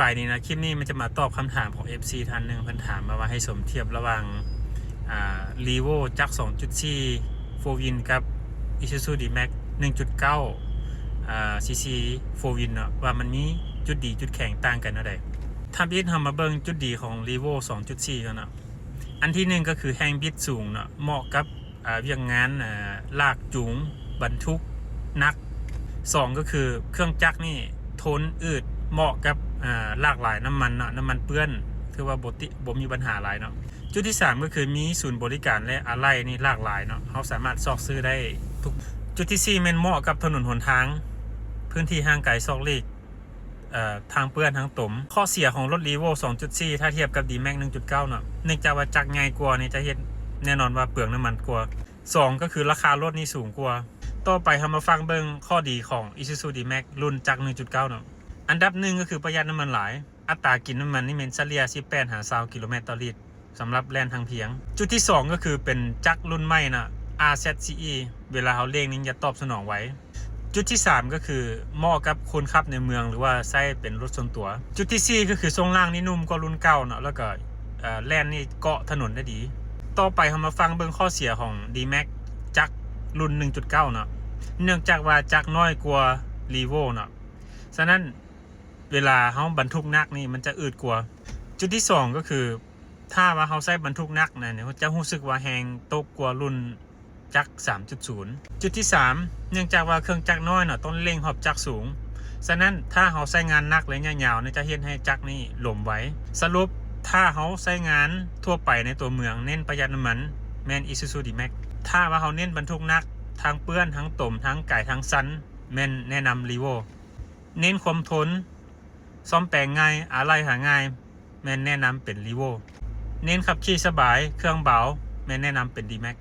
ບາຍດີນະ ຄລິບນີ້ມັນຈະມາຕອບຄຳຖາມຂອງເອັຟຊີທ່ານໜຶ່ງ ເພິ່ນຖາມມາວ່າໃຫ້ສົມທຽບລະຫວ່າງ ອ່າ Revo ຈັກສອງຈຸດສີ່ ໂຟວີນ ກັບ Isuzu D-Max ໜຶ່ງຈຸດເກົ້າ ອ່າ ຊີຊີ ໂຟວີນ ເນາະ ວ່າມັນມີຈຸດດີຈຸດແຂງຕ່າງກັນແນວໃດ. ທຳອິດເຮົາມາເບິ່ງຈຸດດີຂອງ Revo ສອງຈຸດສີ່ ກ່ອນເນາະ. ອັນທີໜຶ່ງກໍຄືແຮງບິດສູງເນາະ ເໝາະກັບ ອ່າ ວຽກງານ ອ່າ ລາກຈູງບັນທຸກໜັກ. ສອງກໍຄືເຄື່ອງຈັກນີ້ທົນ ອືດ ເໝາະກັບ ອ່າ ຫຼາກຫຼາຍນ້ຳມັນເນາະ ນ້ຳມັນເປື້ອນ ຖືວ່າບໍ່ຕິ ບໍ່ມີບັນຫາຫຼາຍເນາະ. ຈຸດທີສາມກໍຄືມີສູນບໍລິການ ແລະ ອາໄຫຼ່ນີ້ຫຼາກຫຼາຍເນາະ ເຮົາສາມາດຊອກຊື້ໄດ້ທຸກ. ຈຸດທີສີ່ແມ່ນເໝາະກັບຖະໜົນຫົນທາງ ພື້ນທີ່ຫ່າງໄກຊອກຫຼີກ ເອີ ທາງເປື້ອນທາງຕົມ. ຂໍ້ເສຍຂອງລົດ Revo ສອງຈຸດສີ່ ຖ້າທຽບກັບ D-Max ໜຶ່ງຈຸດເກົ້າ ເນາະ ເນື່ອງຈາກວ່າຈັກໃຫຍ່ກວ່ານີ້ຈະເຮັດແນ່ນອນວ່າເປືອງນ້ຳມັນກວ່າ. ສອງ ກໍຄືລາຄາລົດນີ້ສູງກວ່າ. ຕໍ່ໄປເຮົາມາຟັງເບິ່ງຂໍ້ດີຂອງ Isuzu D-Max ລຸ້ນຈັກ ໜຶ່ງຈຸດເກົ້າ ເນາະ. ອັນດັບໜຶ່ງກໍຄືປະຢັດນ້ຳມັນຫຼາຍ. ອັດຕາກິນນ້ຳມັນນີ້ແມ່ນສະເລ່ຍສິບແປດຫາຊາວກິໂລແມັດຕໍ່ລິດ ສຳລັບແລ່ນທາງພຽງ. ຈຸດທີສອງກໍຄືເປັນຈັກລຸ້ນໃໝ່ນະ RZCE ເວລາເຮົາເລັ່ງນີ້ຈະຕອບສະໜອງໄວ. ຈຸດທີສາມກໍຄືເໝາະກັບຄົນຂັບໃນເມືອງ ຫຼືວ່າໃຊ້ເປັນລົດສ່ວນຕົວ. ຈຸດທີສີ່ກໍຄືຊ່ວງລ່າງນີ້ນຸ້ມກວ່າລຸ້ນເກົ່າເນາະ ແລ້ວກໍ ເອີ ແລ່ນນີ້ເກາະຖະໜົນໄດ້ດີ. ຕໍ່ໄປເຮົາມາຟັງເບິ່ງຂໍ້ເສຍຂອງ D-Max ຈັກລຸ້ນ ໜຶ່ງຈຸດເກົ້າ ເນາະ. ເນື່ອງຈາກວ່າຈັກນ້ອຍກວ່າ Revo ເນາະ ສະນັ້ນ ເວລາເຮົາບັນທຸກໜັກນີ້ມັນຈະອືດກວ່າ. ຈຸດທີສອງກໍຄື ຖ້າວ່າເຮົາໃຊ້ບັນທຸກໜັກນະ ຈະຮູ້ສຶກວ່າແຮງຕົກກວ່າລຸ້ນຈັກ ສາມຈຸດສູນ. ຈຸດທີສາມ ເນື່ອງຈາກວ່າເຄື່ອງຈັກນ້ອຍເນາະ ຕ້ອງເລັ່ງຮອບຈັກສູງ, ສະນັ້ນ ຖ້າເຮົາໃຊ້ງານໜັກໄລຍະຍາວນີ້ ຈະເຮັດໃຫ້ຈັກນີ້ລົ້ມໄວ. ສະຫຼຸບ ຖ້າເຮົາໃຊ້ງານທົ່ວໄປໃນຕົວເມືອງ ເນັ້ນປະຢັດນ້ຳມັນ ແມ່ນ Isuzu D-Max. ຖ້າວ່າເຮົາເນັ້ນບັນທຸກໜັກ ທາງເປື້ອນ ທາງຕົມ ທາງໄກ ທາງຊັນ ແມ່ນແນະນຳ Revo. ເນັ້ນຄວາມທົນ, ສ້ອມແປງງ່າຍ, ອາໄຫຼ່ຫາງ່າຍ ແມ່ນແນະນຳເປັນ Revo. ເນັ້ນຂັບຂີ່ສະບາຍ, ເຄື່ອງເບົາ ແມ່ນແນະນຳເປັນ D-Max.